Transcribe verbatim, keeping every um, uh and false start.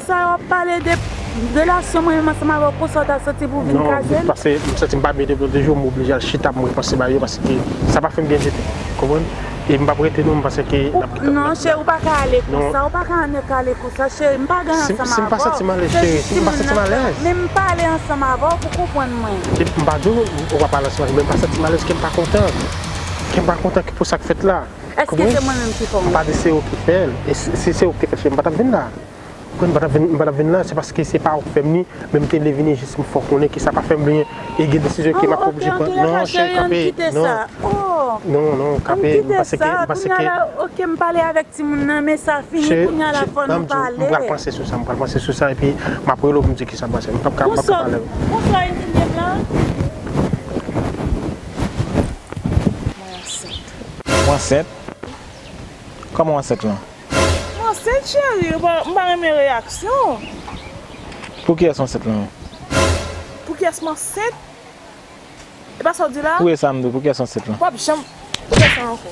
Sa w ap pale de relasyon mwen menm ansanm avè w, konsa w ta santi pou w vin kaze l? Non, paske m santi m pa byen depi lòt jou, m oblije al chita pou m repanse bagay yo, paske sa pa fè m byen ditou. Konprann? E m p ap rete non, m panse ke n ap kite. Non, cheri, ou pa ka ale konsa, ou pa ka annik ale konsa, cheri, m pa gen ansanm avè w. Si m pa santi m alèz, cheri, si m pa santi m alèz. Men m pale ansanm avè w pou konprann mwen. E m pa di w ou pa pale ansanm avè m, men m pa santi m alèz, ke m pa kontan. Ke m pa kontan pou sa k fèt la. Èske se mwen menm ki fè w? M pa di se ou ki fè l. E si, si se ou ki te fè l, cheri, m pa t ap vin la. Mwen pa t ap vin, m pa t ap vin la, se paske se pa ou k fè m li, men m te vle vini jis m fè w konnen ke sa pa fè m byen, e gen desizyon ke m ap oblije pran. Non, cheri, kanpe. Non, non, kanpe. M panse ke, m panse ke. Kounye a la, oke, m pale avèk timoun nan, men sa fini, kounye a la, fò nou pale. M pral panse sou sa, m pral panse sou sa, epi m ap rele w pou m di kisa m panse. M p ap ka, m p ap ka pale. Bonswa, bonswa, Infiniem la. Mwen ansent. Ou ansent? Kòman w ansent lan? M ansent, cheri, m pa, m pa renmen reyaksyon. Pou kiyès w ansent lan? Pou kiyès m ansent? E pa sa w di la? Pou e sa m di w, pou kiyès w ansent lan? W ap janm fè sa ankò.